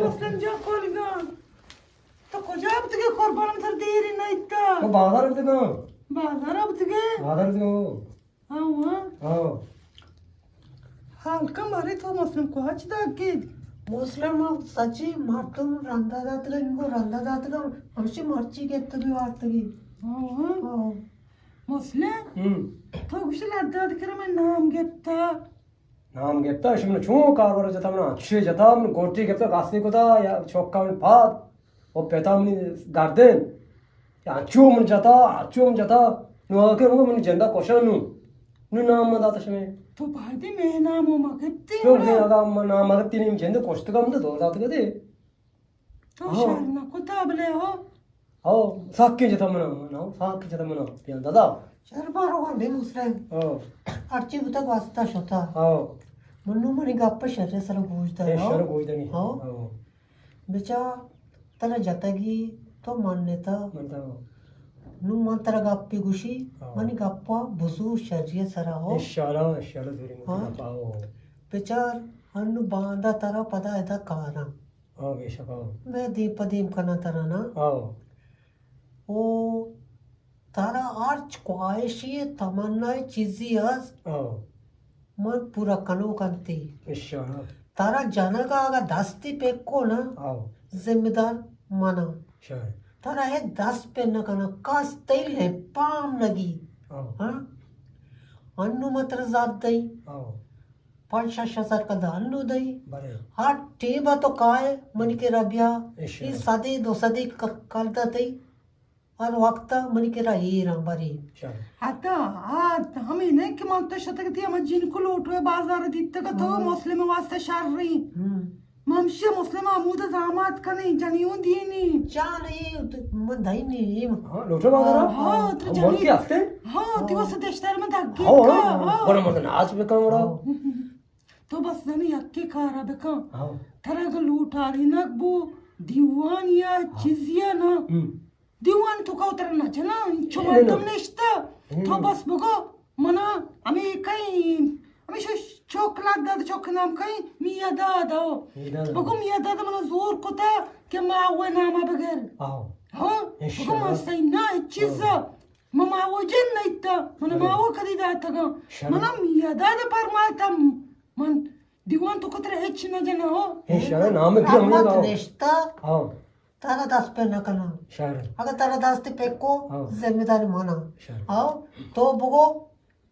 مسلم جان کولگان، تو کجا بوتگے؟ قربان تر دیری نیتا. تو بازار بوتگا؟ بازار بوتگے؟ بازار بوتگا. ہاں، ہاں. ہاں. حال کن بارے تو مسلم کو ہچ داگید؟ مسلم سچی مردم رندا داتگا، انگو رندا داتگا، ہمشی مرچی گپتگی وارتگی. ہاں، ہاں. ہاں. مسلم، ہم. تو گوشی لداد کرا من نام گپتا. نام گپتا، اش من چون کاربار جتا، من چی جتا، من گوٹی گپتا، کاستی کتا، یا چوکا من پاد، او پتا منی گردن. یا چو من جتا، چو من جتا، نو آخر من جندا کوشان نو. نو نام من داتا شمے. تو پادی میں نام و مگتی. تو کہ اگا من نام مگتی نیم جند کوشتگا من دور داتگا دے. تو ہاں. شر نہ کتا بلے ہو. ہاں، ساکیں جتا منا، ہاں، ساکیں جتا منا. پیان دادا. شر بارو گنڈے مسلم. ہاں. ہرچی بوتا واسطہ شتا. ہاں. منو منی گپ شر سر گوش دار. اے ہاں. شر گوش دنی. ہاں. ہاں. بچا ترا جتگی تو منتا. منتا. نو من ترا گپی گوشی، ہاں. منی گپا بزور شری سرا ہو. انشاءاللہ، انشاءاللہ زوری منی ہاں. گپا ہو. بچار، ہنو باندا ترا پدا ادا کاراں. ہاں، بے شک، ہاں. میں دیم پہ دیم کناں ترا نا. ہاں. او ترا ہرچ خواہشی تمنا چیزی است، ہاں. من پورا کنو کنتی. انشاءاللہ. ترا جنگا اگا دستی پکو نا، ہاں. ذمہ دار منا. شاید. ترا ہے دست پہ نہ کنا، کس تئی لپام نگی. ہاں. ہاں؟ انو من ترا زر دئی. ہاں. پنچ شش ہزار کلدار انو دئی. بلے. ہر ٹیما تو کائے، منی کرا بیا. انشاءاللہ. ای صدی دو صدی ک-، کلدار دئی. ہر وقت منی کرا ایراں بری. انشاءاللہ. حتی آ ہمیں نہیں کہ من تو شتگ تھی، ہمیں جن کو لوٹو بازار دیتگ تو ہاں. مسلم واسطہ شر رہی. ہم. من ہمشی مسلم ہمود زامات کنی، جنیون دینی. جان ای من دینی. ہاں، لوٹو بازار. ہاں، تو ہم جنی. ملکی ہستے؟ ہاں، تی واسطہ دشتر من دگی ہاں، کا، ہاں. ہاں. بڑا مرد ناچ بکن بڑا. ہاں. تو بس زنی یکی کارا بکن. ہاں. ترا اگر لوٹاری نک بو، دیوان یا ہاں. چیزی یا نا. ہم. دیوان تو کو ترا نہ جنا، چو اے مردم نہ. نشتا. ہم. تو بس بگو، منا ہمیں کئی، ہمیں شو چوک لاد داد، چوک نام کئی، میاں داد ہو. میاں داد. بگو میاں داد منا زور کتا کہ ما وہ نامہ بگر. آؤ. ہاں؟ انشاءاللہ. بگو ما سہی نہ چیز. آؤ. ما ما وہ جن نہ اتا، منا ما ارے. وہ کدی داتگا. انشاءاللہ. منا میاں داد پرماتا، من دیوان تو کو ترا ہچ نہ جنا ہو. انشاءاللہ، نام پہ ہمیں رحمت داؤ. نشتا. آؤ. ترا دست پہ نہ کناں. شر. اگہ ترا دست پہ کو، ہاں. ذمہ دار منا. شر. ہاؤ، تو بگو،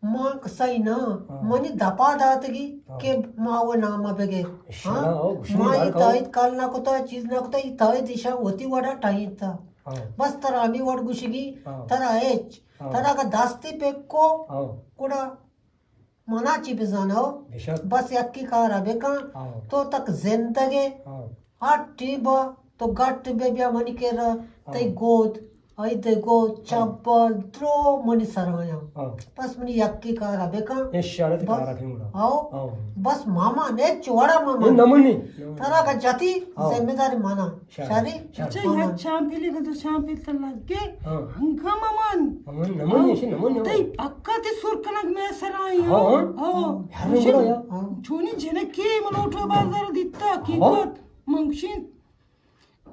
ما کسائی نہ، ہاں. منی دپا داتگی ہاں. کہ ما وہ نامہ بگے. انشاءاللہ، ہاں؟ ہاں، گوشنی ما بار یہ کاؤ. تائید کال نہ کتا، چیز نہ کتا، یہ تائید ایشا ہوتی وڑا ٹائید تا. ہاں. بس ترا ہمی وڑ گوشگی، ہاں. ترا ہچ. ہاں. ترا اگہ دستی پہ کو، ہاں. گڑا منا چی بزانو؟ بے شک. بس یکی کارا بکن. ہاں. تو تک زندگے. ہاں. ہر ٹیبا تو گٹ بے بیا منی کرا. ہاں. تئی گود، آئی دے گود، ہاں. چپل، درو منی سرایاں. ہاں. بس منی یکی کارا بکن. انشاءاللہ تی بس. کارا بکن گڑا. آؤ. آؤ. بس ماما نے چوڑا ماما. اے نمنی. ترا کا جتی ہاں. ذمہ داری مانا. شر. شری؟ شر. چے ماما. یک چامپیلے گدو چامپیل تر لگے. ہاں. ہنگا مامان. مامان نمنی، ہاں. ایشی نمنی. تئی پکا تے سر کنگ میں سرائیں. ہاں. ہاں. ہر نمبر آیا. ہاں. چونی جنکے من لوٹو بازار دیتا کی ہاں. گوت منگشین.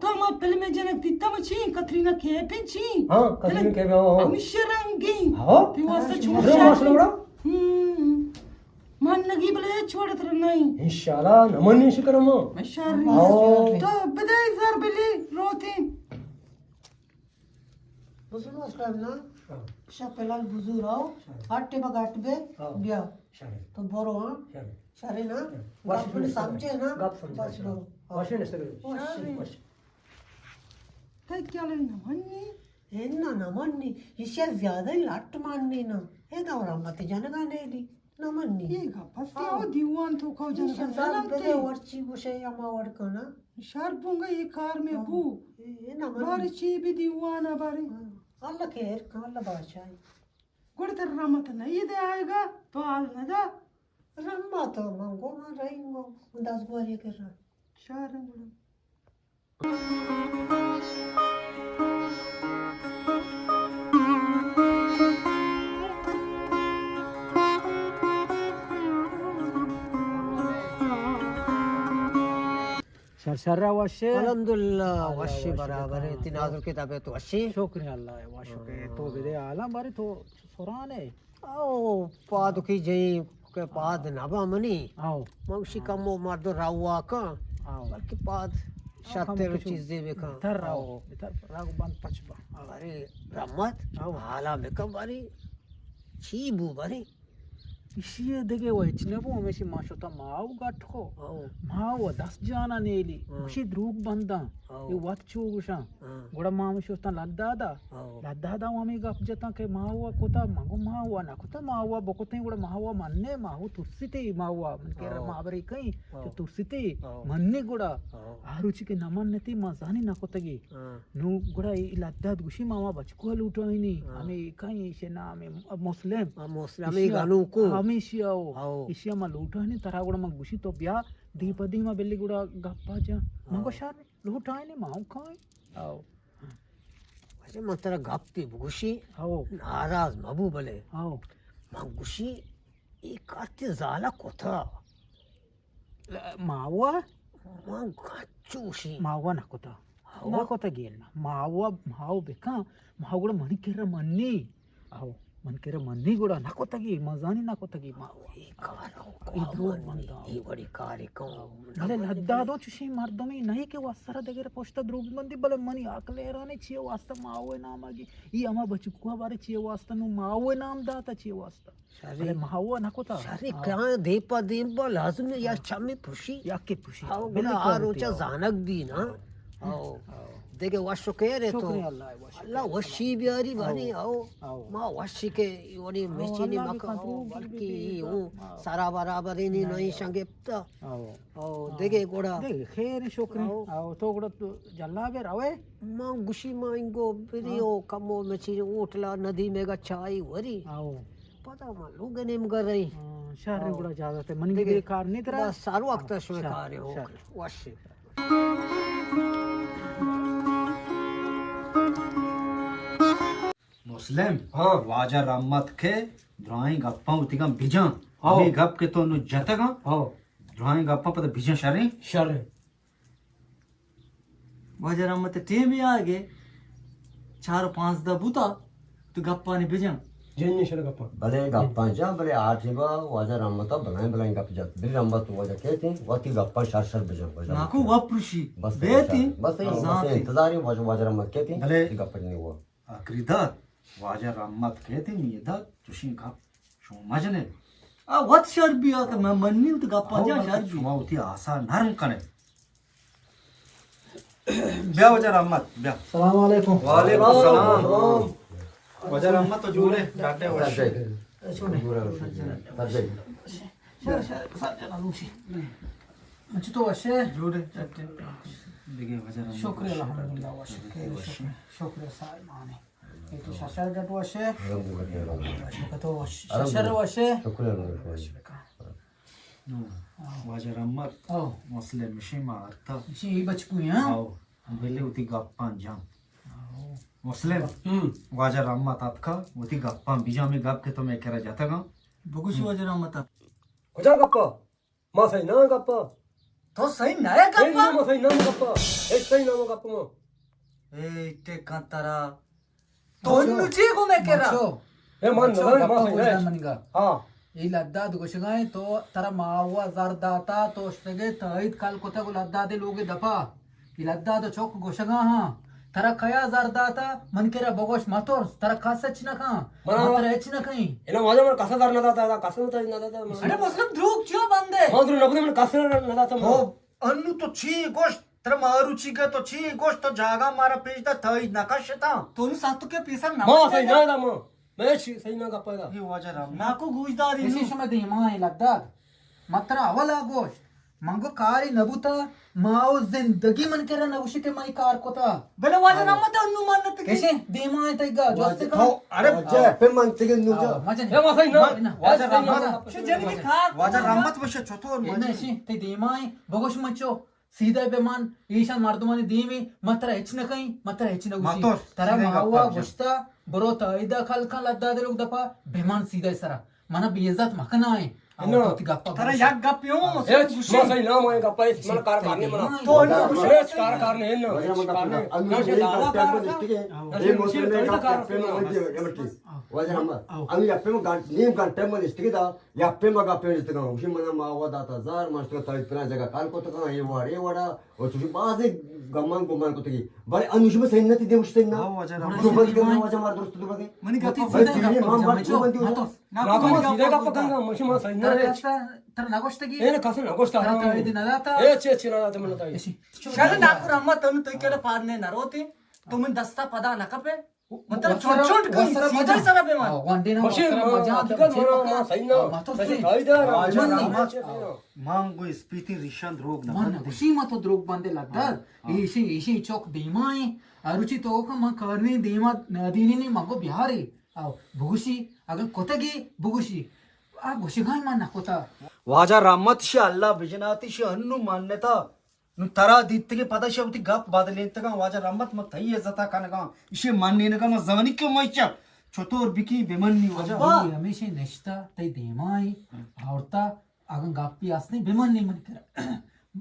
تو ما فلم جنک دیتا ما چی؟ کترینا کیف چی؟ ہاں، کترینا کیف، ہاں، ہاں. ہمیشہ رنگی. ہاں. تی واسطہ چون شاہ. ہم. من نگی بلے چھوڑت رنائی. انشاءاللہ، نمنی شکر ما. من شر. ہاں. تو بدے زر بلی روتی. بزرگ اسلام نا. ہاں. شپ لال بزرگ آؤ. ہاں. ہر ٹیم گٹ بے. ہاں. بیا. شر. تو برو، ہاں. شر. شر نا. شر. گپ سمجھے نا. گپ سمجھے. بس برو. واشن است. واشن. واشن. تئی خیال نہ منی؟ انا نہ منی. ایشی زیادہ لٹ مانی نا. اے دورا مت جنگا نہیں دی. نہ منی. یہ گپ است. ہاں. او دیوان تو کو جنگا نہ منی. ورچی گوشے یا ما وڑ کنا. شر بونگا یہ کار میں ہاں. بو. اے، اے نہ منی. بارے چی بھی دیوانا بارے. ہاں. اللہ خیر کن، اللہ بادشاہ. گڑا ترا رحمت نہ یہ دے آئے گا، تو حال نہ دا. رحمت من گو، من رحیم گو، من دست گواری کر رہا. شر گڑا. شر شر وشے؟ الحمدللہ، اللہ وشی وشی برابر ہے۔ بکن۔ تئی نازر کے طبیعت وشی؟ شکر اللہ، وشی کے۔ تو بدے حالاں بارے تو سرانے؟ او، پاد کی جئی کہ پاد نبا منی۔ او۔ من گوشی کم و مرد روا کن۔ او۔ بلکہ پاد شتر چیزے بکن۔ بہتر رہو، او۔ بہتر رہو بند پچ با۔ او۔ ارے رحمت، او۔ حالا بکن باری۔ چی بو باری؟ ایشی ء دگہ و ہچ نہ بو، ہمیشی ما شتا ماہو گٹ کو۔ ہو۔ ماہو ء دست جانا نیلی۔ ہاں۔ گوشی دروگ بنداں۔ ہو۔ اے وت چو گوشاں۔ ہاں۔ گڑا ما ہمے شتاں لدادا۔ ہو۔ لدادا و ہمے گپ جتاں کہ ماہو ء کتا، من گو ماہو ء نہ کتا، ماہو ء بکتیں گڑا ماہو ء مننے، ماہو ترسیتے، ماہو ء من کہ ہو۔ ما برے کئیں، ہو۔ تو ترسیتے، ہو۔ مننے گڑا۔ ہو۔ آ روچی کہ نہ منتی، ما زانی نہ کتگی۔ ہاں۔ نوں گڑا اے لداد گوشی، ما ما بچکو لوٹائینی، ہاں۔ ہمے کئیں ایشی نام مسلم۔ ہاں، مسلم، ایشی ہمے گنوکو۔ ہمیشی آؤ۔ ہاؤ۔ ایشی ما لوٹائینی، ترا گڑا من گوشی تو بیا، دی پہ دیما بلی گڑا گپا جا۔ من ہاؤ۔ گو شر لوٹائینی، ما ہوں کائیں۔ ہاؤ۔ اچھا، من ترا گپی بگوشی، ہاؤ۔ ناراض مبو بلے۔ ہاؤ۔ من گوشی، اے کارتی زالا کتا۔ ماوا؟ من چوشی۔ ماوا نہ کتا۔ ہاؤ۔ نہ کتا گیل نہ۔ ماوا، ماو بکن، ماو گڑا منی کرا منی۔ آو، من کرا منی گڑا نہ کتگی، من زانی نہ کتگی ماوا۔ اے کار ہو، اے دروگ بنداں۔ اے وڑی کاری کن۔ بلے لدادو چشیں مردمی نہیں کہ واسرا دگر پشتا دروگ بندی، بلے منی عقل حیرانی چیے واسطہ ماوے نام آگی۔ ای اما بچکوا بارے چیے واسطہ نو ماوے نام داتا چیے واسطہ۔ شری۔ بلے ماہو نہ کتا۔ شری ہاں۔ کیا دیم پہ دیم با لازم ہے یا ہاں۔ چمی پوشی۔ یا کے پوشی۔ ہاں، بلے بلا آ روچا زانگ دی نا۔ ہاں۔ ہاں۔ دگہ وش و خیر ہے تو۔ شکر اللہ، وش اللہ وشی بیاری بانی، ہاں۔ آؤ۔ ہاں۔ ما وشی کے ونی ہاں، میچینی اللہ مکا، بکن تو بلکی بھی ہوں۔ ہاں۔ سرا برابر نہیں، ہاں۔ نہیں شنگپتا۔ ہاں۔ او، ہاں۔ دگہ گڑا۔ دگہ خیر شکر۔ او۔ او، تو گڑا تو جلا بے روے؟ ما گوشی ما انگو بری ہاں۔ او کمو مچی ہوٹلا ندی میگا چائے وری۔ او۔ پدا ما لوگ نیمگا رہی۔ ہاں، شہر ہاں۔ گڑا اجازت ہے۔ من دگہ بے کار نہیں ترا۔ بس سارو وقت ہاں، شوے شر، کارے ہو۔ شر۔ وشی۔ مسلم، ہاں۔ واجہ رحمت کے درائیں گپاں وتیگاں بجاں۔ ہاں۔ ہمیں گپ کے تو نو جتگاں۔ ہاں۔ درائیں گپاں پتہ بجن شریں؟ شریں۔ واجہ رحمت ٹیم ہی آ گئے، چار و پانزدہ بوتا، تو گپانی بجن۔ جن شر گپاں۔ بلے گپاں جا، بلے آ ٹیما واجہ رحمت بلائیں بلائیں گپ جت۔ بل رحمت واجہ کہتے، وتی گپاں شر شر بجن۔ واجہ ناکو رحمت۔ وپرشی۔ بس بیتی۔ بس، بس، بس، زانتی۔ انتظار ہے واجہ، واجہ رحمت کہتے، بلے گپ نہیں ہوا۔ آخری داد، واجہ رحمت کہتے میداد چوشیں گپ شما مجنے۔ آ وت شر بیا کہ من منی وتی گپاں جا شر بی۔ شما وتی آسا نرم کنے۔ بیا واجہ رحمت، بیا۔ السلام علیکم۔ وعلیکم السلام۔ واجہ رحمت تو جوڑے، ڈاٹے وش۔ شر، شر، سر جنا لوشی۔ اچھا تو وشے؟ جوڑے، ڈاٹے۔ دیگه واجہ رحمت۔ شکر الحمدللہ، وشے، شکر، شکر، شکر سائمانی۔ اے تو ششر گٹ وشے؟ الحمدللہ۔ وش بکن تو وش-، ششر وشے؟ شکر الحمدللہ۔ وش بکن۔ نو، واجہ رحمت، او۔ مسئلہ مشی ما آتا۔ مشی ای بچکوئی، ہاں؟ او، بلے وتی گپاں جان۔ او۔ مسلم، ہم۔ واجہ رحمت آتکا، وتی گپاں بجان، میں گپ کے تو میں کرا جاتا گا۔ بگوشی واجہ رحمت آت۔ کجا گپا؟ ما صحیح نہ گپا۔ تو صحیح نہ ہے گپا؟ ما صحیح نہ گپا۔ اے صحیح نہ گپا ما۔ اے ٹکاں ترا۔ تو نو چی گو میں کرا؟ اے من نہ، ما صحیح نہ۔ منگا۔ ہاں۔ اے لداد گوشگائیں تو ترا ماوا زر داتا، تو شتگے تائید کل کتگ لداد لوگ دپا۔ اے لداد چوک گوشگا ہاں۔ ترا کیا زر داتا؟ من کرا بگوش مترس، ترا کس ہچ نہ کن۔ من ترا ہچ نہ کئیں۔ انا واجہ من کس زر نہ داتا، کس نہ داتا۔ اڑے مسلم دروگ چیو بندے؟ من دروگ نہ بندے، من کس نہ داتا۔ تو انو تو چی گوشت؟ ترا ماروچی گا تو چی گوشت؟ تو جاگا مارا پیش دا، تائید نہ کشتا۔ تو انو ساتو کے پیسر نہ ما صحیح نہ دا ما۔ میں چی صحیح نہ گپا دا۔ یہ واجہ رام۔ ناکو گوش داری اسی نو۔ شما دیما ہے لداد۔ مترا اولا گوشت۔ منگو کاری نبوتا، ما او زندگی من کرا نگوشی کہ ما ای کار کتا۔ بلے واجہ رحمت انو مانت کی؟ کشے دیما ہے تیگا، جوست کن۔ تو ارے واجہ پہ من تیگے نو جا۔ مجن۔ اے ما صحیح نہ۔ واجہ رحمت۔ شو جن کی کار۔ واجہ رحمت بشے چطور مجن۔ نشی تی دیما ہے، بگوش مچو۔ سیدھا بہ من، ایشان مردمانی دیمی، من ترا ہچ نہ کئیں، من ترا ہچ نہ گوشی۔ مترس، ترا سیدھا ماوا گپا جا۔ گوشتا، برو تائیدا کل کن لداد لوگ دپا، بہ من سیدھا سرا۔ منا بے عزت مکنائیں۔ اناں۔ ترا یک گپے اوں، ہچ، ما صحیح نہ، ما گپ ہے، من کار کار نہیں منا۔ تو اناں گوشے ہچ کار کار نہیں، اناں۔ وجہ من گپ کار نہیں۔ اناں، نہ شے دعوا کار۔ اے موسم میں گپ ہے، میں وجہ ہم، ہم یا پہ میں گھنٹ-، نیم گھنٹے میں نشتگی دا، یا پہ میں گپ ہے نشتگا۔ اسی منا ما ہوا داتا زار، ما نشتگا تاریخ پنا جگہ کار کو تکا، اے وڑ، اے وڑا، اور چوشی بازی گمان گمان کو تکی۔ بلے انوش میں صحیح نہ تھی دے، مش صحیح نہ۔ ہاں، وجہ نہ۔ جو بند کرنا وجہ مار درست تو بگے۔ منی گتی بھائی، سیدھا تیرے گپ ماں جا، بار میں چو، چو بند ہو۔ نہ تو ناکو من سیدھا گپ کنگا، مشی ما صحیح نہ۔ ترا نہ گوشتگی؟ اے نہ کسے نہ گوشتا۔ ترا تائید نہ داتا؟ اے چے چے نہ داتا من تائید؟ شاید ناکو رحمت، تنو تو کیڑے پار نے نہ روتے، تو من دستا پدا نہ کپے۔ من ترا چنڈ چنڈ کن، سیدھا سرا بے مان۔ گونڈے نہ وسرا مجا، ما صحیح نہ۔ ما تو صحیح۔ تائید نہ۔ من نہ۔ ما گو اسپیتی ریشان دروگ نہ من بندے۔ اسی ما تو دروگ بندے لگدار۔ ایشی، ایشی چوک دیما ہیں۔ اروچی تو کا من کارنی دیما دینی نہیں، مگو بیاری۔ او، بگوشی، اگاں کتگی، بگوشی۔ آ گوشگاں من نہ کتا۔ واجہ رحمت شی اللہ بجناتی شی انو مانتا۔ نو ترا دیتگی پدا شی وتی گپ بدلینتگاں۔ واجہ رحمت من تئی عزتا کنگاں۔ اشی مانینگا من زانی کہ من چا چطور بکی بمنی واجہ۔ ابا! ہمیشہ نشتا تئی دیمائی آورتا۔ اگاں گپی است نہیں، بمان نہیں من کرا۔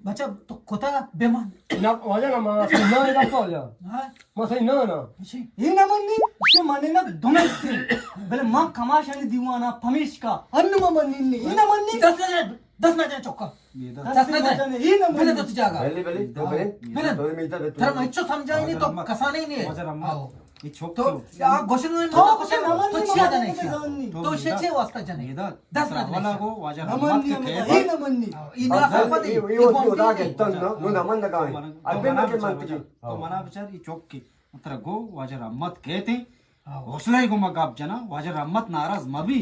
بچا تو کتا بمان۔ نہ، واجہ نہ، ما صحیح نہ، نہ، واجہ۔ ہاں؟ ما صحیح نہ، نہ۔ اچھا۔ یہ نہ مننی، اسے مانے نہ دم سے۔ بلے ما کماشانی دیوانا پمیش کا، ان ما مننی نہیں، یہ نہ مننی۔ دس نہ جائے، دس نہ جائے چوکا۔ دس نہ جائے۔ یہ نہ مننی۔ بلے تو جاگا۔ بلے، بلے، تو بلے۔ بلے۔ تو میتا بلے۔ ترا میں چو سمجھائی نہیں تو کسانے نہیں ہے۔ واجہ رحمت۔ آؤ۔ یہ چوک تو، تو۔ آ گوشن میں تو تو کسے نہ مننی، تو چیا جانے کیا؟ تو شے چے واسطہ جانے؟ دس نہ والا کو واجہ رحمت کے کہے۔ نہ مننی۔ یہ نہ مننی۔ یہ نہ خبر ہے، یہ وہ جو دا کے تن نہ، نہ من لگا۔ ابے منا کے بچار، من تو منا بچار، یہ چوک کی۔ ترا گو واجہ رحمت کہتے۔ حوصلہ کو ما گپ جنا، واجہ رحمت ناراض مبی۔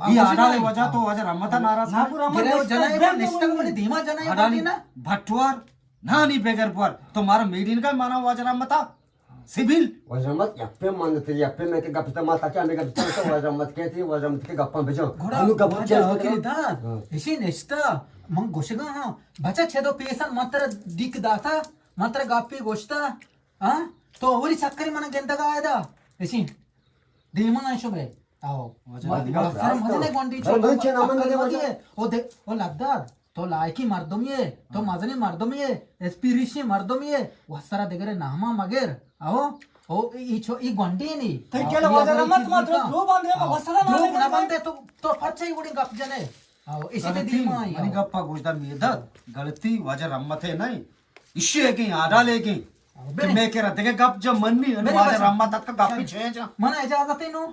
یہ آڈا وجہ تو واجہ رحمت ناراض مبی۔ جنا ہے، نشتگ منی دیما جنا ہے، بٹوار۔ نانی بگر بور، تو مارا میڈین کا مانا واجہ رحمتا؟ سبیل؟ واجہ رحمت، یا پہ مانتے، یا پہ میں کے گپتا ما تاکہ ہمیں گپتا تو واجہ رحمت کہتے، واجہ رحمت کے گپاں بجا۔ گڑا انو گپ واجہ چل آخری دار، ہاں۔ اسی نشتا، من گوشگا ہاں، بچا چھ دو پیسن من ترا ڈیک داتا، من ترا گپی گوشتا، ہاں؟ تو اولی چکری من گندگا آئے دا، اسی۔ دیما شمے۔ آؤ۔ واجہ ما، رحمت ما سر مزنے گونڈی چو، من چے نہ من دے واجہ۔ او دے، او لدار۔ تو لائقی مردمی ئے، تو مزنیں مردمی ئے، ایکسپیریشنی مردمی ئے، وسرا دگرے ناما مگر۔ او، او، ای چو، ای گونڈی نی۔ تئی گل واجہ رحمت ما درو، درو باندے، ما وسرا نہ باندے۔ تو، تو پرچہ ای وڑی گپ جنے۔ او، اسی تے غلطی، دیما آئی منی گپا گوش دار میداد، غلطی واجہ رحمت ہے نہیں۔ اشی ہے کہ آڈا لے گئی۔ کہ میں کرا دگہ گپ جا منی، واجہ رحمت اتکا گپی چھے جا۔ من اجازت ہے نو۔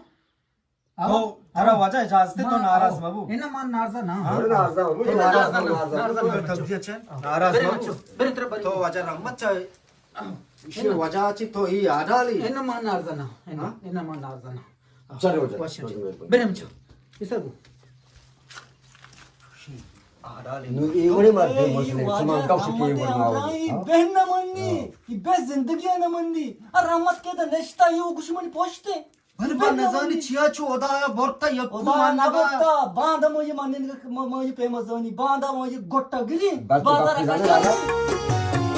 تو ترا واجہ اجازت ہے، تو ناراض مبو۔ اینا من ناراض نہ۔ ہاں؟ ناراض مبو، تو ناراض مبو۔ ناراض مبو۔ تو واجہ رحمت چا، اشی واجہ چی تو ای آڈالی۔ اینا من ناراض نہ۔ اینا، اینا من ناراض نہ۔ چلو، چلو۔ برم چا۔ اسر بو۔ آڈالی۔ نو ای وڑی مردے مسلم، شما کب شکی وڑی ما وڑی۔ بہن نہ منی، ای بہ زندگی نہ منی۔ ار رحمت کے دا نشتا یو گشمنی پوشتے۔ بل با نزانی چیا چو خدایا برتا یکو خدا مان نہ نبا۔ برتا، باند مو یہ مانن، مو یہ پیما زانی، باند مو یہ گٹا گری، بس تو بازار گپ جانے کشا۔